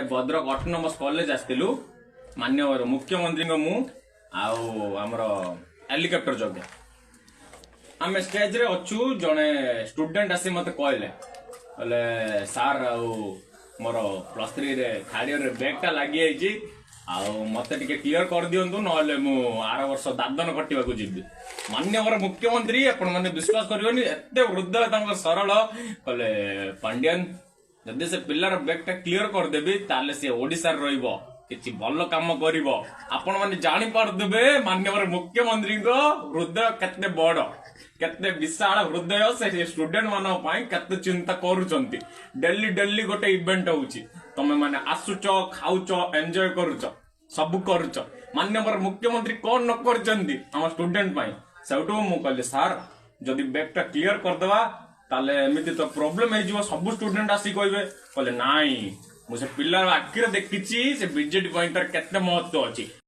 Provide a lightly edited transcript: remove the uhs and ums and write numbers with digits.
Bhadrak autonomous college ଆସିଥିଲୁ। ମାନ୍ୟବର ମୁଖ୍ୟମନ୍ତ୍ରୀଙ୍କ ମୁଁ ଆଉ ଆମର ହେଲିକପ୍ଟର ଯୋଗେ ଆମେ ଷ୍ଟେଜରେ ଅଛୁ। ଜଣେ ଷ୍ଟୁଡେଣ୍ଟ ଆସି ମତେ କହିଲେ, କହିଲେ, "ସାର୍, ଆଉ ମୋର +3ରେ ଥାର୍ଡ ଇୟରରେ ବ୍ୟାକ୍ଟା ଲାଗିଯାଇଛି, ଆଉ ମତେ ଟିକେ କ୍ଲିୟର କରିଦିଅନ୍ତୁ, ନହେଲେ ମୁଁ ଆର ବର୍ଷ ଦାଦନ ଖଟିବାକୁ ଯିବି।" ମାନ୍ୟବର ମୁଖ୍ୟମନ୍ତ୍ରୀ, ଆପଣ ମାନେ ବିଶ୍ୱାସ କରିବେନି, ଏତେ ହୃଦୟ ତାଙ୍କ ସରଳ। କହିଲେ, "ପାଣ୍ଡିଆନ, ଯଦି ସେ ପିଲାର ବ୍ୟାକ୍ଟା କ୍ଲିୟର କରିଦେବି, ତାହେଲେ ସେ ଓଡିଶାରେ ରହିବ, କିଛି ଭଲ କାମ କରିବ।" ଆପଣ ମାନେ ଜାଣିପାରୁଥିବେ ମାନ୍ୟବର ମୁଖ୍ୟମନ୍ତ୍ରୀଙ୍କ ହୃଦୟ କେତେ ବଡ, କେତେ ବିଶାଳ ହୃଦୟ। ସେ ଷ୍ଟୁଡେଣ୍ଟ ମାନଙ୍କ ପାଇଁ କେତେ ଚିନ୍ତା କରୁଛନ୍ତି। ଡେଲି ଡେଲି ଗୋଟେ ଇଭେଣ୍ଟ ହଉଛି, ତମେ ମାନେ ଆସୁଛ, ଖାଉଛ, ଏନ୍ଜୟ କରୁଛ, ସବୁ କରୁଛ। ମାନ୍ୟବର ମୁଖ୍ୟମନ୍ତ୍ରୀ କଣ ନ କରିଛନ୍ତି ଆମ ଷ୍ଟୁଡେଣ୍ଟ ପାଇଁ? ସେଇଠୁ ମୁଁ କହିଲି, "ସାର୍, ଯଦି ବ୍ୟାକ୍ଟା କ୍ଲିୟର କରିଦେବା, ତାହେଲେ ଏମିତି ତ ପ୍ରୋବ୍ଲେମ ହେଇଯିବ, ସବୁ ଷ୍ଟୁଡେଣ୍ଟ ଆସି କହିବେ।" କହିଲେ, "ନାଇଁ, ମୁଁ ସେ ପିଲାର ଆଖିରେ ଦେଖିଛି, ସେ ବିଜେଡି ପାଇଁ ତାର କେତେ ମହତ୍ଵ ଅଛି।"